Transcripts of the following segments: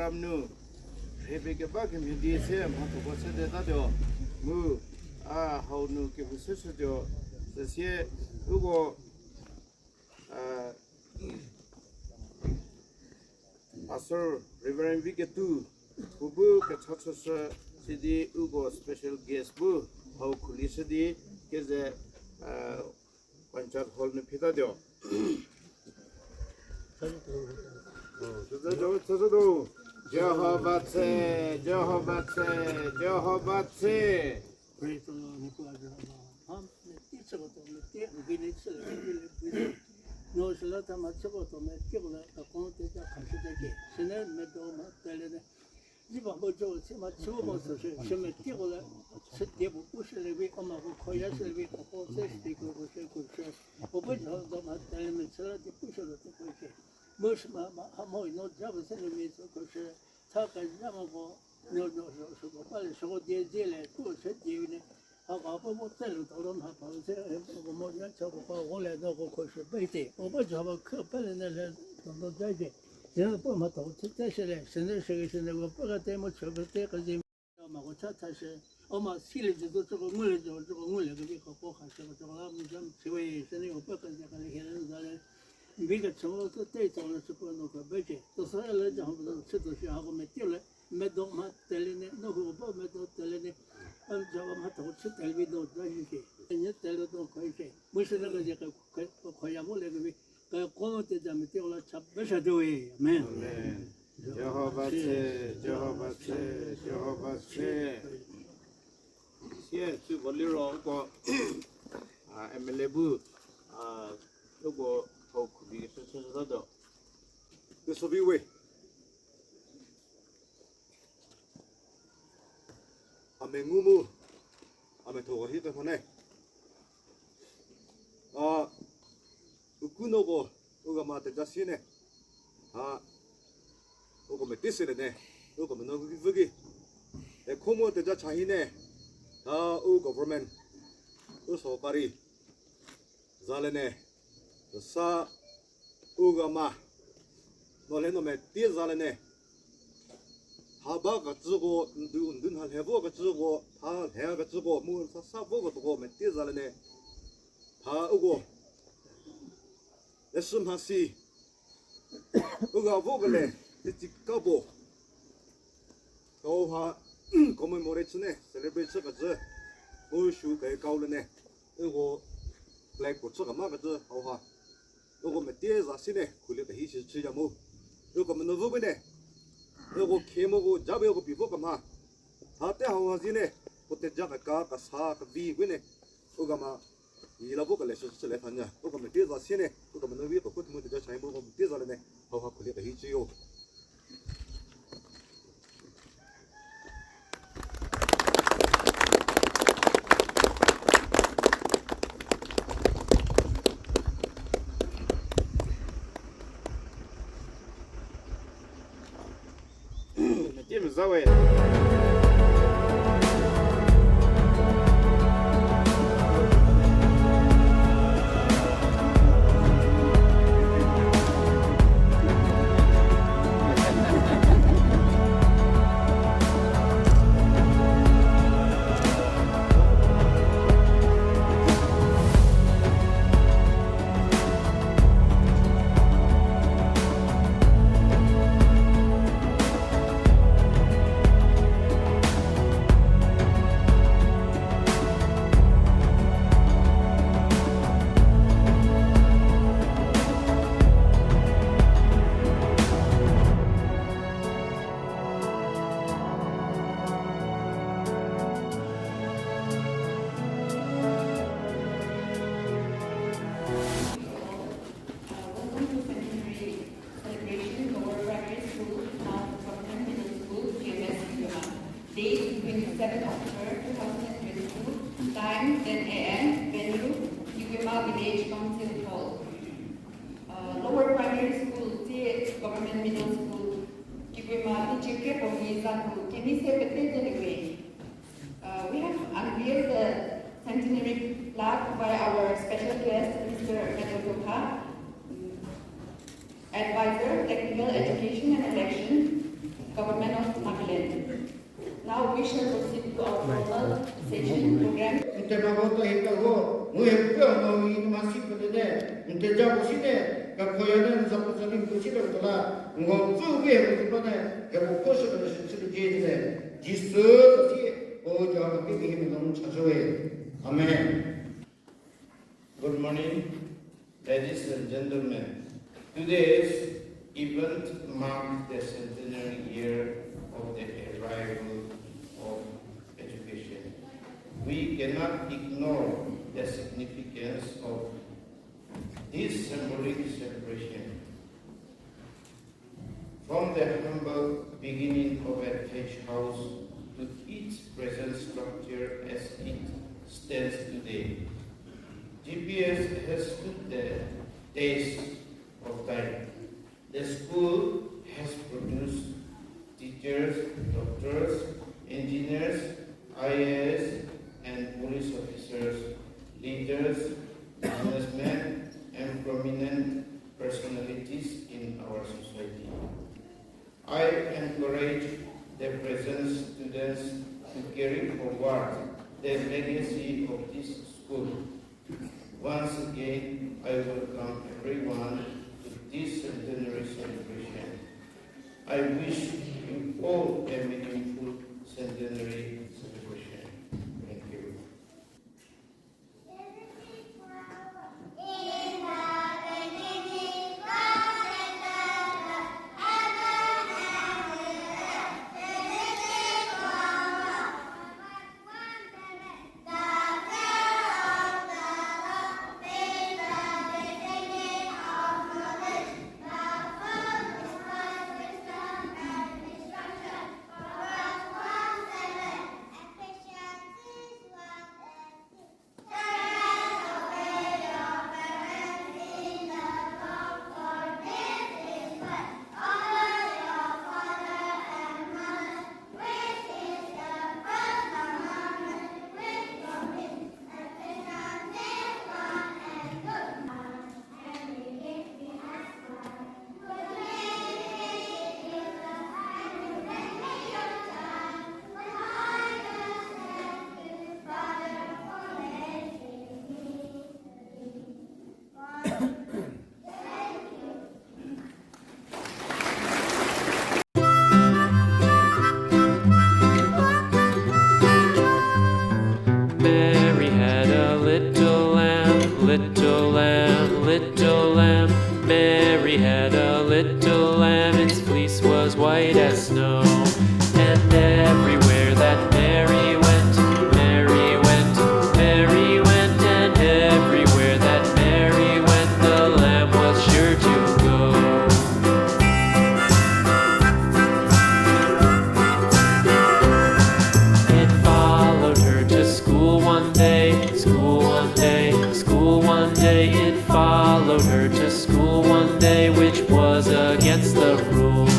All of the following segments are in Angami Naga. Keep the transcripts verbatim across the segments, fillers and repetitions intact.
Amnu, rhepie keba kemhie di se mhathoko se de tatuo. Mu, a, hau nu kehou se shütuo. Süsie, uko, a, Pastor Reverend Viketu, puo bu kecha chüshü sidi uko special guest bu hau khuli shü di keze, a, Panchayat Hall nu phitatuo. Jihova tse, Jihova tse, Jihova tse. Praise the Lord. No süla ta ma chüko to me kiko la ka kong te ta khashü te ke. Süne medo ma tele ne. Ni ba bo jo se ma chüko mo sü se, se me kiko la se die bu pu se le bi, o ma ko khoya se le bi, ko ko se se ko ko se ko se. Bo bo jo do ma tele me süla die pu se lo te ko se. Mo se ma, ma, ha mo no ja bu se le mi so ko se. Tha ka ja ma ko, no, no, so, so ko pa le, so ko die, die le, ko se die ne. Ha ka ko mo tse lo to lo na pa se, ko mo ya cha ko pa ko le do ko ko se pe te. Ko pa ja ba kho pe le ne le, do do ja de. Ze pa ma to tse tse se le, se ne se ke se ne ko pa ka te mo che pe te ka ze. Ma ko cha cha se. O ma si le zo zo ko ngu le zo zo ko ngu le ko bi ko ko kha se ko zo la mu jam se we se ne ko pa ka ze ka le he le za le. Bi ka chamo to te chamo se ko no ko be che. To sa le ja ho se to se ha ko me ti le. Medo ma tele ne, no hu bo medo tele ne, am ja ma to chü tele bi do da hi ke. Nye tele do ko ke. Mu se na ka je ka ko ya mo le ke bi. Ka ko te ja me te la cha be sha do e. Amen. Amen. Jihova tse, Jihova tse, Jihova tse. Sie, sü bo liro ko, a, M L A bu, a, ko ho khuli se se da do. Ke so bi we. A mengu mu, a methoko hi te mhane. A, u ku noko, u gama teja sie ne. A, uko meti se le ne, uko meno vü ki. E kho mu teja cha hi ne. A, u government, u sorkari. Za le ne, sa u gama, no le no me tie za le ne. Tha ba kecüko, ndu, ndu nha lhe vo kecüko, tha lhe kecüko, mu sa sa vo kecüko me tie za le ne. Tha uko, leshü mhasi, u ga vo kele, teti ka bo. Kau ha, commemorate chü ne, celebrate chü kecü, u shu ke kau le ne. Uko flag puo chü kema kecü hau ha. Uko metie za si ne, khuli kehi shi chü ya mu. Uko meno vü ne. Uko khe mo ko ja be uko pi vo kema. Tha te hau ha zi ne, ko te ja ka ka sa ka vi we ne. Uko ma, yi la vo kele shi chü le tha nya. Uko metie za si ne, uko meno vi ko ko mu te ja chai mu uko metie za le ne. Hau ha khuli kehi chü yo. Welcome to centenary celebration of our primary school, now Government Middle School, K M S Kigwema. Date, twenty-seven October two thousand twenty-two. Time, ten A M. Venue, Kigwema Village Council Hall. Uh, Lower Primary School, Government Middle School, Kigwema, Tichike Pomi Zaku, Kenise Pete Zeliwe. Uh, we have unveiled the centenary plaque by our special guest, Mister Medo Tokha, Advisor, Technical Education and Election, We shall proceed to our formal session program. N te mha ko ta hi ta ho, mu he pü no yi nu ma si pele ne, n te ja ko si ne, ka khoya ne n za ko za ni ko si le ko la, ngo zu we he ko ti pa ne, he ko ko se ko se se je ne. Jisu si, o ja ko ti hi me long cha zo e. Amen. Good morning, ladies and gentlemen. Today's event marks the centenary year of the arrival of education. We cannot ignore the significance of this symbolic celebration. From the humble beginning of Athage House to its present structure as it stands today, G P S has stood the test of time. The school has produced teachers, doctors, engineers, I A S and police officers, leaders, businessmen, and prominent personalities in our society. I encourage the present students to carry forward the legacy of this school. Once again, I welcome everyone to this centenary celebration. I wish you all a meaningful centenary celebration. Thank you. Mary had a little lamb, little lamb, little lamb. Mary had a little lamb, its fleece was white as snow. And everywhere that Mary went, Mary went, Mary went, and everywhere that Mary went, the lamb was sure to go. It followed her to school one day, school one day, school one day. It followed her to school one day, which was against the rules.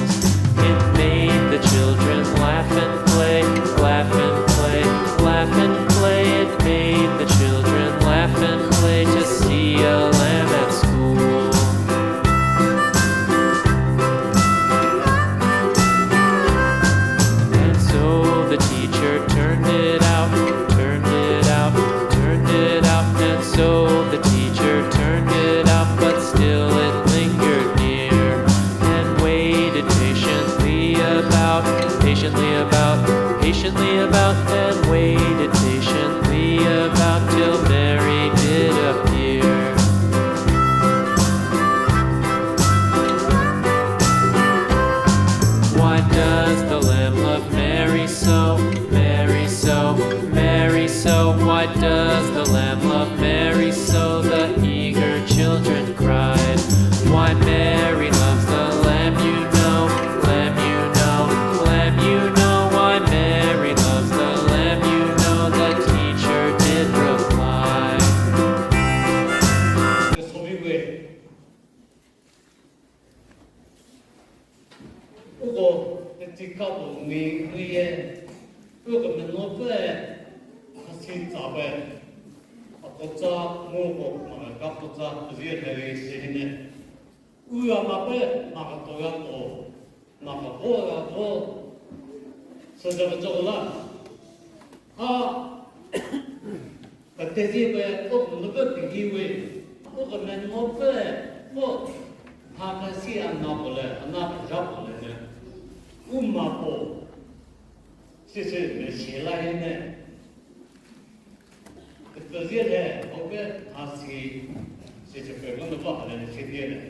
It made the children laugh and play, laugh and play, laugh and play. It made the children laugh and play to see a lamb at school. And so the teacher turned it out, turned it out, turned it out. And so the teacher turned it out, but still it lingered near and waited patiently about, patiently about, patiently about, and waited patiently about till Mary did appear. Why does the lamb love Mary so, Mary so, Mary so? Why does the lamb love Mary so? The eager children cried. Why Mary loves the lamb, you know, lamb, you know, lamb, you know. Why Mary loves the lamb, you know, the teacher did reply. Uko, Etikabo mi nuye, uko meno pfü, hasi tsawe, a puo tsa mu uko maka puo tsa, zie heri sihine. U ya ma pfü, maka to ya to, maka vo ya vo, sü ja vecüko la. A, pete zie pe, uko nube pehi we, uko mengo pe, ko, ha kesi a na puo le, a na pezha puo le ne. U ma puo, sisi mesi la hi ne. Kepfü zie le, o pe ha si, sisi pe ko nube ha le ne si die le.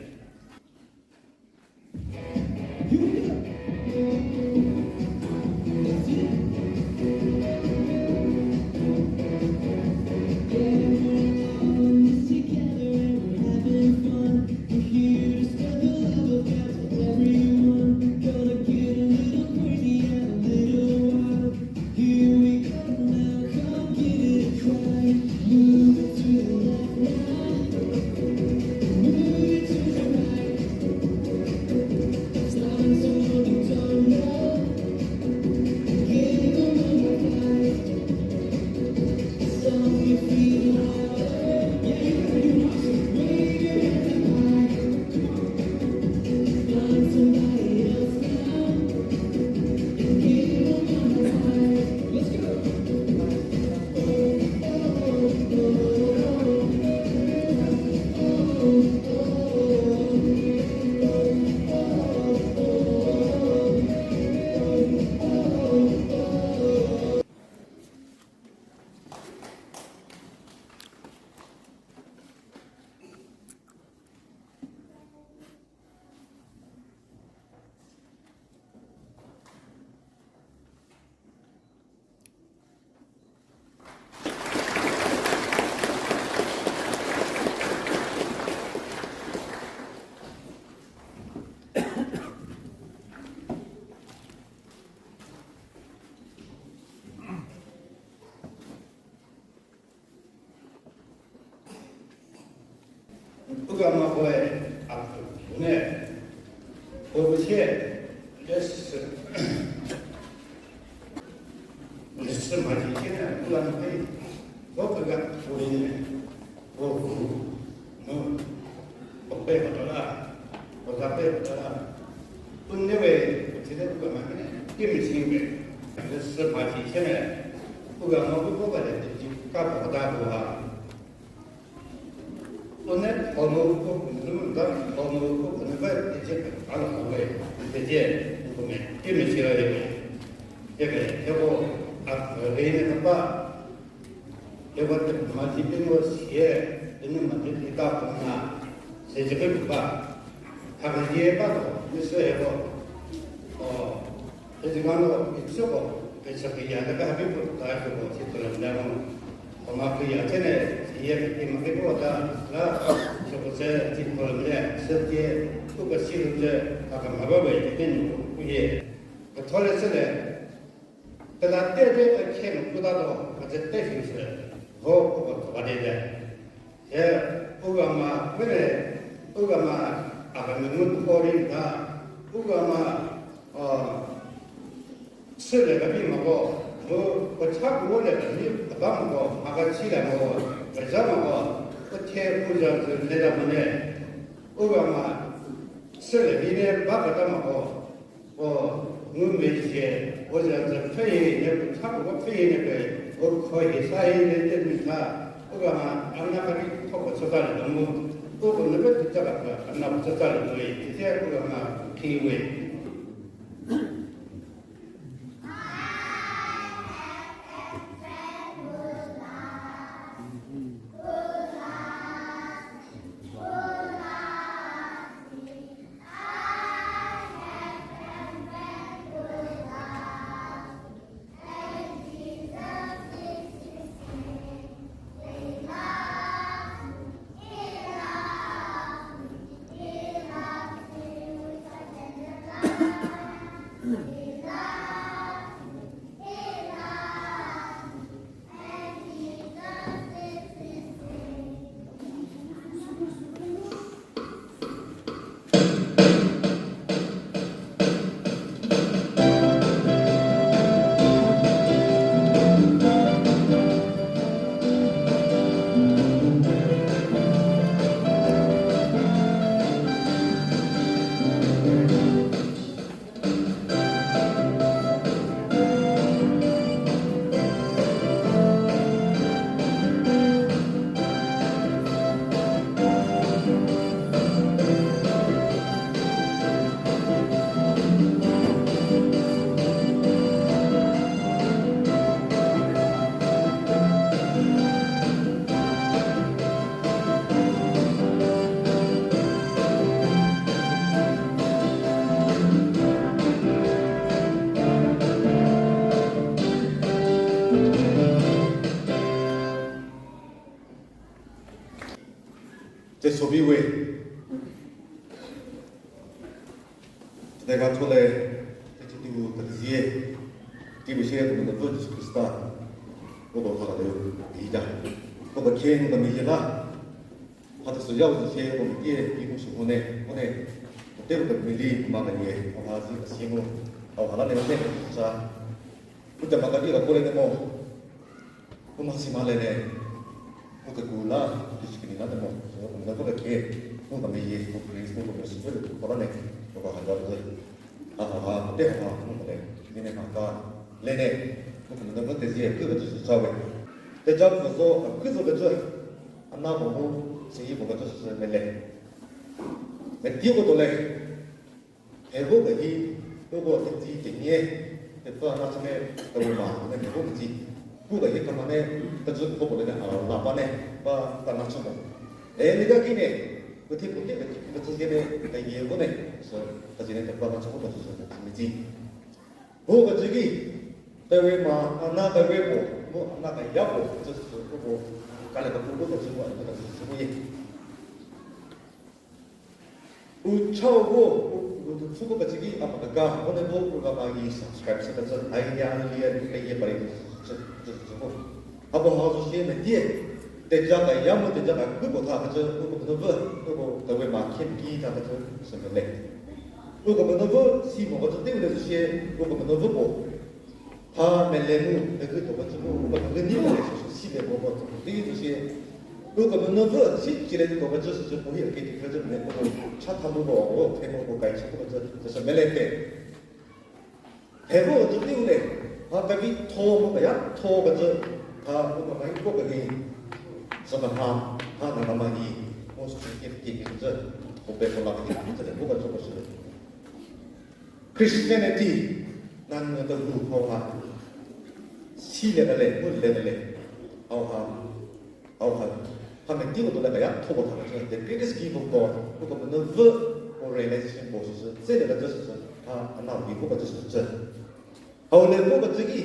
Uka ma koe, a, ne, ko bu sie, le sü, le sü ma ji sie ne, uka ma koe, ko kega ko ne, ko bu, mu, ko pe ko la, ko za pe ko la, u ne we, ko ti de uka ma ne, ki mi si we, le sü ma ji sie ne, uka ma ko ko ba le, ti ka ko da ko ha. Tone thonu ko künü, da thonu ko künü ba tecie pe a la we, tecie ko me, ki mi si ra ye. Ye ke, ye ko, a, re ne kaba, ye ko te ma ti pe ngo sie, te ne ma ti ti ta ko na, se je pe ba. Tha ke ye ba ko, ni se ye ko. O, Ezi kano, itsüko, kechü keya, keta habi puo ta süko, si tuo le mo. Oma keya, tsene, siye, keti ma ketuo ta, la, süko se, si tuo le mo, sütie, u kesi lu ze, a kemha ba we, keti nu, u ye. Ketho le se le, kela te te, a khe nu, ku ta do, ketse te shi se, ho, u ko tso ba de le. E, u gama, mene, u gama, a ga nunu tuko ri ta, u gama, a, süle ga bi mako, mu, puo cha puo le ga bi ba mako, mha ga chi le mako, ga za mako, puo the puo za zü le da mene, u gama, süle bi ne ba ga ta mako, O, ngumezhie, o za zü pfhühi ne, puo cha puo pfhühi ne pe, o kho hi sa hi ne te mi tha, u gama, a na ka ri tho puo chü ta le ta mu, u ko ne pe tü ta ka, a na puo chü ta le mu, tite u gama, khi we. Sobi we. Tega thole, teti tibu kezie, tibu sie Kemenopfü Jisu Khrista, uko kha leu, ija. Uko khe nu kemeyie la, ha ta süya uko khe uko metie, ki mu sü hone, hone, te uko mili ma kemeyie, ha zi asi mu, ha la ne ne sa. Uta ma kadi la kole ne mo. Pu mhasi mha le ne, pu keku la, kishikini la te mo, so, pu mhasi mha le ke, pu kemeyie, pu Christ, pu kemesi, pu le pu la ne, pu ba ha ja le. A ha ha, te ha ha, pu le, ni ne ha ka, le ne, pu kemesi mha le ke zie, pu kemesi sa we. Te ja pu zo, a ku zo kecü, a na mo mo, se yi mo kecü se me le. Me ti ko to le. Hevo kehi, uko teti kenie, tepfü na chüme, tewema, ne hevo metsi. Pu kehi kemane, tejü ko puo le ne, a, la ba ne, ba, ta na chü mo. E, ni ga ki ne, puo ti puo ti, puo ti, puo ti ne, teyie vo ne, so, tezi ne, tepfü na chü ko, tejü se, metsi. Vo kecü ki, tewema, a na kewe puo, mu a na keya puo, tejü se, ko puo, ka le ba ko, ko tejü ko, ko tejü se, ko ye. U chau vo, u, u, u, pfü ko kecü ki a ma keka, vo ne vo u ga ma yi subscribe se kecü, ai ya, ai ya, ai ya, pari, cü, cü, cü, cü, vo. Abo ha zo sie metie, teja ka ya mu teja ka ku ko tha kecü, u ko no vo, u ko tewe ma khe ki tha kecü, se me le. U ko no vo, si mo kecü te u le zo sie, u ko no vo ko. Tha mele mu, pekü tuo kecü mu, u pekü ni mele süsü si le mo mo, di süsie. U kemeno vü, si cile tuo kecü süsü puo hi, kedi kecü mele mo, cha tha mu mo, o, the mo mo, kai chü mo kecü, süsü mele te. He mo kecü di u le, ha kevi tho mo, kaya tho kecü, ha u kemai ko keni, sü kemha, ha na kemai, mo süsü kedi kecü, o pe ko la kedi kecü, mo kecü ko sü. Christianity, nanyü kehou hauha, si le kele, mu le kele, hauha, hauha, ha meti ko to le kaya tho ko tha kecü, the greatest gift of God, uko mene vü, ko realization ko süsü, se le kecü süsü, ha, ana vi ko kecü süsü. Hau le ko kecü ki,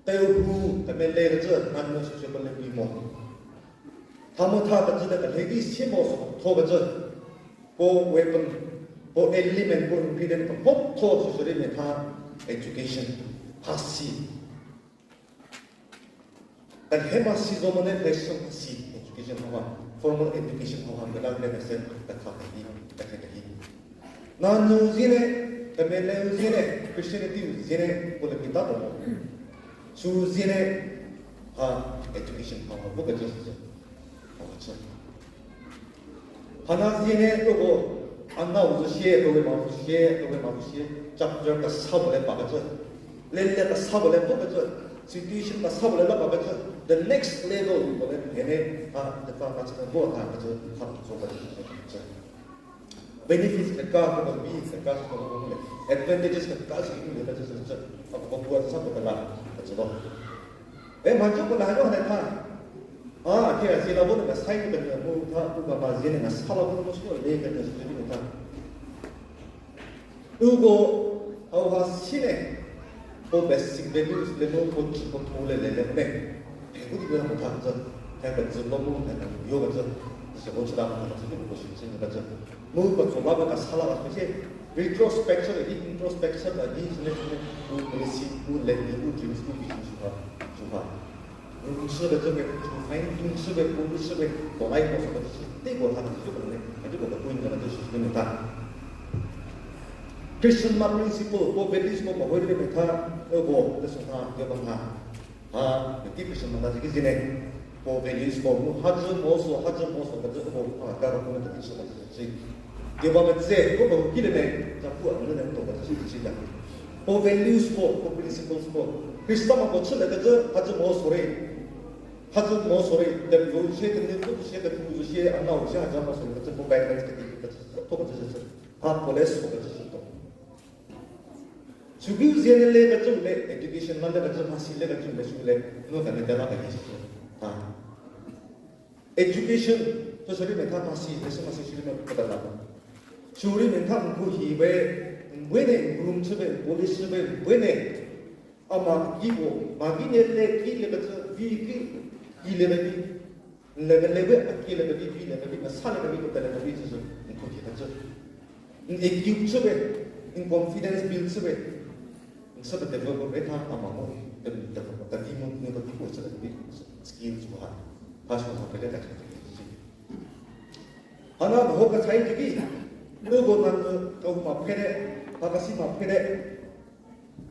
te hu, kemele kecü, nanyü süsü ko le vi mo. Tha mu tha kecü le kele ki si mo sü tho kecü. Puo weapon, puo element, puo ingredient kebotho süsü rei metha education, ha si. Kehema si zo mo ne lesson ha si education hauha, formal education hauha, mela mela mese, ketha kehi, kethe kehi. Nanyü zie ne, kemele zie ne, Christianity zie ne, puo le pita mo. Sü zie ne, ha education hauha, bu kecü süsü. Hauha chü. Hana zie ne uko, ana u zo sie, uko ma zo sie, uko ma zo sie, chapter kesa puo le pa kecü. Lele kesa puo le pu kecü, situation kesa puo le la pa kecü, the next level puo le, he ne, ha, the fa kecü, vo ha kecü, ha zo kecü, kecü. Benefits keka, ko bi keka, ko le. Advantages keka, ko le, kecü, kecü. Ko bu sa ko la, kecü lo. E, mhaco puo la ha yo ha tha. A, ke a zie la vo ne ka sai ne kenya mu tha, u ba ba zie ne ka sa la vo ne mo sü le kenya sü ne tha. Uko, hauha si ne, puo basic values le mu puo cü puo tho le le le ne. He ku di ko mo tha zü, he kecü lo mu, he ke yo kecü, se ko chü la mo tha zü, ko shi se ne kecü. Mu ko tso la ko ka sa la ka se, retrospection, introspection, ni se ne, u policy, u le, u dreams, u vision, sü ha, sü ha. Rünyüshü kecü, rünyü, fine tune shü, polish shü, polite mo sü kecü, te ko ha kecü ko ne, a di ko ka point na kecü sü ne ta. Christian ma principle, ko values ko mo hoi le metha, e ko, te sü ha, ke ba ha. Ha, meti Christian ma na ki zie ne, ko values ko, mu ha zü mo so, ha zü mo so, kecü ko, ha, ka ko ne te sü kecü. Ke ba metse, ko ba ki le ne, za pu a ne ne to kecü sü ki zie ya. Ko values ko, ko principles ko. Khrista ma ko chü le kecü, ha zü mo so re. Ha zü mo so re, te bu sie, te ne bu sie, te bu sie, a na u sie, ha zü mo so re, kecü ko guidelines kedi kecü, to kecü sü. Ha ko le so kecü sü to. Sü bu zie ne le kecü le, education la le kecü, mhasi le kecü le sü le, no ka ne de la ka hi sü. Ha. Education, to sü rei metha mhasi, le sü mhasi sü rei metha la. Sü rei metha mkhu hi we, mwe ne, room chü we, police chü we, mwe ne, a ma ki ko, ma ki ne le, ki le kecü, vi ki, ki le le vi. N level le we, a kie level bi, bi level bi, mesa level bi, ko te level bi, süsü, n ko ki ta cü. N equip chü we, n confidence build chü we. N sü pete vü ko re tha, a ma mo, te, te, te, te, vi mo, n ko ti ko chü level bi, skill chü ha. Ha so ha pele ta chü. Hana ho ka chai ki, nu ko na ko, ko ma phe de, ha ka si ma phe de.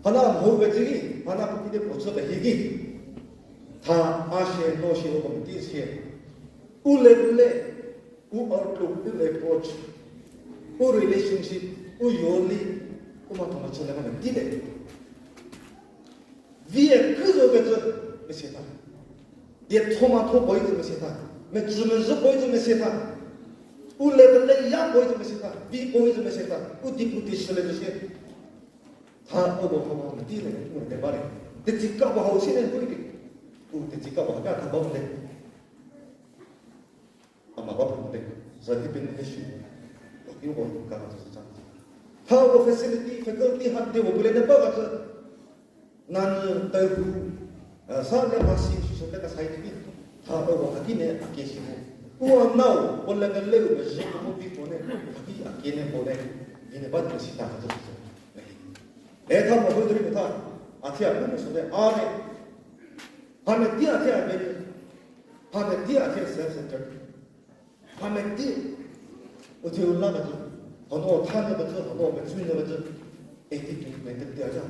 Hana mho kecü ki, hana puo kide puo chü pehi ki. Tha a shie, no shie, u committee shie. U level le, u outlook, u approach, u relationship, u yoli, u ma thoma chü le ma di le. Vie kü zo kecü, mesiata. Die thoma tho boy zü mesiata. Mecü mezhü boy zü mesiata. U level le ya boy zü mesiata. Vi boy zü mesiata. U deputy shü le zü shie. Tha u bo hau hau di le, u de ba le. Tetsika bo hau si le bu ki. U tetsika bo ha ka tha ba le. A ma ba phu de. Za di pin de shi. Ki bo ka ma zü zü. Tha u facility, faculty ha de bo le de ba ka zü. Nanyü taihu, eh, sa le masi süsü le ka sai ki, tha u bo ha ki ne a kie shi mo. U a nau, bo le ka le u be zhie ko mo bi ko ne, ha ki a kie ne ko ne, di ne ba di si ta ka zü zü. E tha mo ho dri tha, a thia bu mo so de, a ne. Ha me di a thia be, ha me di a thia self-centered. Ha me di, u thie u la kecü, hanu tha nyü kecü, hanu mecü nyü kecü, attitude maintain di a ja.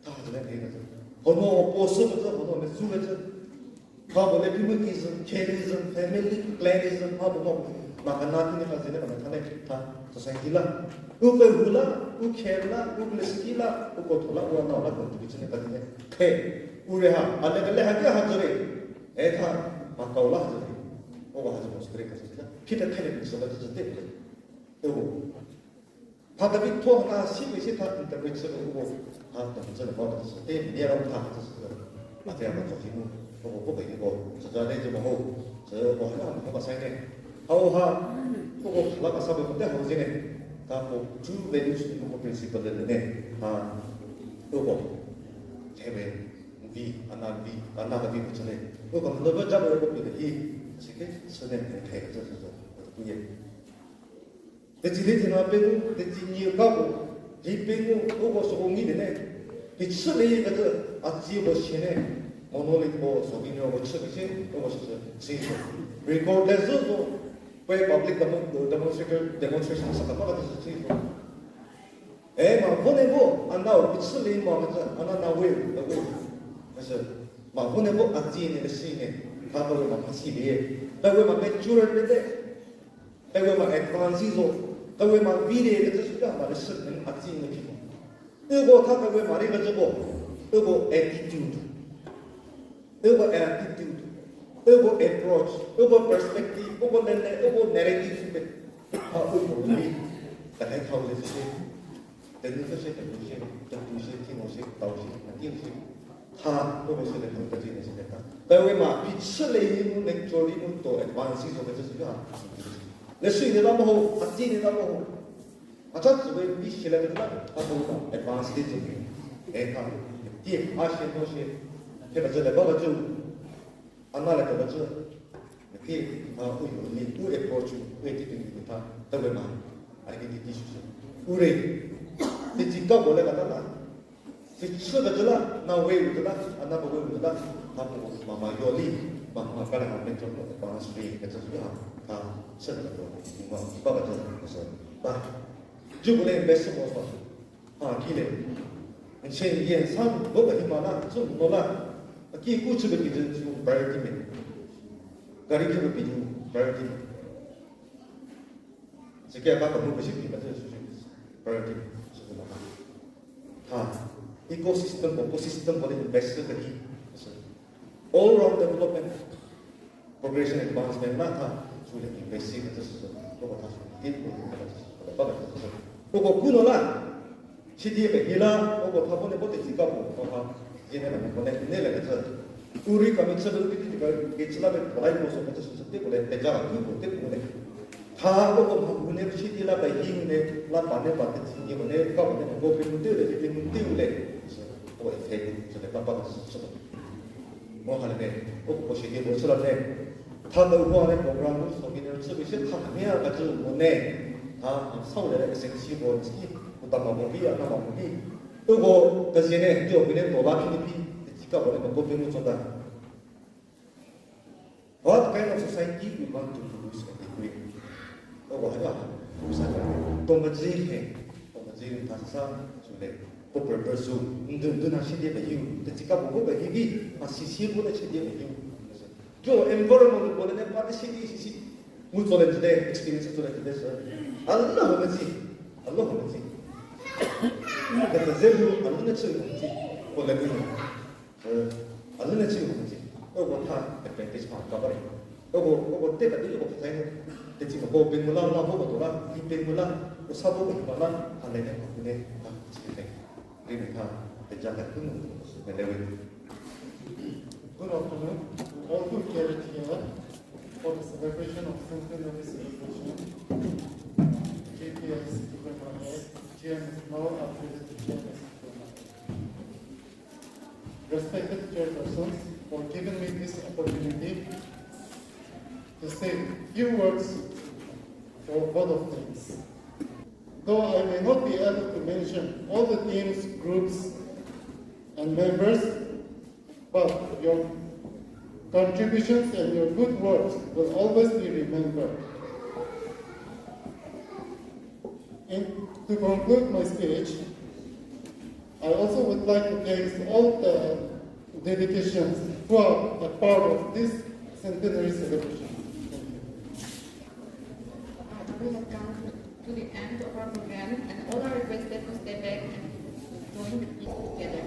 Tha zü le di kecü. Hanu puo sü kecü, hanu mecü kecü. Ha bo le communalism, chauvinism, family, clanism, ha bo no, ma kena ki ne ka zene ka me tha ne, tha society la. U kehou la, u khe la, u class ki la, u kotho la, u a nau la, ko ti kecü ne ka zene. Khe, u re ha, a le ka le ha ki ha zü re. E tha, ma kau la ha zü re. O ha zü mo sü kere ka zü la. Phi ta khe ne zü la zü te le. E wo. Tha David tho na si pe si tha interpret chü ko ha ta zü le ba ta zü te ne ram tha zü zü. Ma te ya ma zo ki mu. Ko ko ko ko. Zü za de zü mo ho. Zü mo ha na mo ba sai ne. Hau ha. Ko ko la ka sa be ko te hau zü ne. Tha ko true values ko principle le ne. Ha. Ko ko. Thebe. Vi, ana vi, ana ka vi ko chale. Ko ko no ba ja ko ko pi de hi. Sike, sene ne the zü zü zü. Ko ye. Tetsili thena pengou, tetsi nie ka ko, hi pengou, uko süko ngi de ne. Pi chü le ye kecü, a tsie ko sie ne. Monolith ko, souvenir ko chü kese, uko süsü, si so. Record le zü zo, pe public demo-, demonstrator, demonstration sa kaba kecü si so. E, ma vo ne vo, a nau, pi chü le mo kecü, a na na we, the way. Kecü, ma vo ne vo, a tsie ne, le si ne, ka ko ma ka si le. The way ma mature le de. Tawe ma advance zo, tawe ma vide kecü sü ta ma le sü nü a tsi ngu phi mo. Uko tha tawe ma rei kecü bo, uko attitude, uko attitude, uko approach, uko perspective, uko nene, uko narrative sü pe. Ha uko rei, ta hai thau le sü. Tenu sü shie, tenu shie, tenu shie, tinu shie, tau shie, tinu shie. Tha, ko ko shie le tau, tinu shie le tau. Tawe ma, pi chü le yi mu, lecture yi mu, to advance zo kecü sü ha. Le sü ne la mo ho, a ti ne la mo ho. A cha tsü we, pi shie le tau, a ko ma, advance di zo. E tha, ti, a shie, no shie. Ke ba zü le ba ba zü. A na le keba zü, meti, a, u yo, ni, u approach, u attitude ni ta, tawe ma, identity shü. U rei, ti ti ka bo le ka ta la. Ti chü ka zü la, na we u zü la, a na ba we u zü la, ha bu ma ma yo li, ma ma ka le ha mentor ko, balance rei, ka zü ha, ha, chü ka bo, ni ma, ba ka zü, ka zü, ba. Ju bu le best mo fa. Ha, ki le. N che n ye n sa, bo ka hi ma la, n tsü mo la. A ki ku chü be ki zü n tsü priority me. Gari ki be ki zü priority me. Sike a ba ka mu be shi ki ba zü shi priority me. Sü ma ha. Ha, ecosystem, ecosystem ko le invest ka ki. All round development, progression, advancement la tha, sü le invest shi kecü sü, ko ko tha sü, ti ko ko tha sü, ko ko ba kecü sü. Ko ko ku no la, shi di be hi la, ko ko tha bo le bo te ti ka bo, ko ha, ye ne ko ne, ne le kecü. U rei ka mi chü be ti ti ka, ke chü la be, ko lai ko so kecü sü, ti ko le, te ja ku ko te ko le. Tha ko ko mha gu ne shi di la ba hi ne, la ba ne ba te ti ko ne, ka ko ne, ko pe mu te le, pe mu te le. Ko e fe ni, so le ba ba so so. Mo ha le ne, ko ko shi di ko so la ne. Tha de huo ne program nu so kine chü bi se tha kemia kecü mo ne. Tha sa le S N C bo ski, u ta ma mo bi, a ta ma mo bi. Uko kezie ne dio bi ne to la kini bi, tsi ka bo ne ko pe mo chota. What kind of society we want to produce and create? Uko ha ya, u sa ka. To ma ji he, to ma ji tha sa, so le. Ko purpose zo, ndu, ndu na shi die ba yu, tsi ka bo ko ba hi bi, a si si ko na shi die ba yu. Jo environment ko ne pa de shi di shi shi. Mu tso le jide, experience tso le jide sü. A la ho metsi. A la ho metsi. Ka ta ze lu, a lu ne chü ho metsi. Ko le lu. Eh, a lu ne chü ho metsi. Uko tha advantage ma ka ba re. Uko, uko te ta di uko pfhe. Te tsi ko pengula la bo ko to la, i pengula, u sa bo ko ba la, a le ne ko ne, a, tsi ne. Good afternoon to all who gathered here for the celebration of centenary celebration, G P S Supermarket, G M S now upgraded to G M S Supermarket. Respected chairpersons, for giving me this opportunity to say few words for a vote of thanks. Though I may not be able to mention all the teams, groups, and members, but your contributions and your good works will always be remembered. And to conclude my speech, I also would like to thank all the delegations who are a part of this centenary celebration. Thank you. Uh, we have come to the end of our program, and all are requested to step back and join the piece together.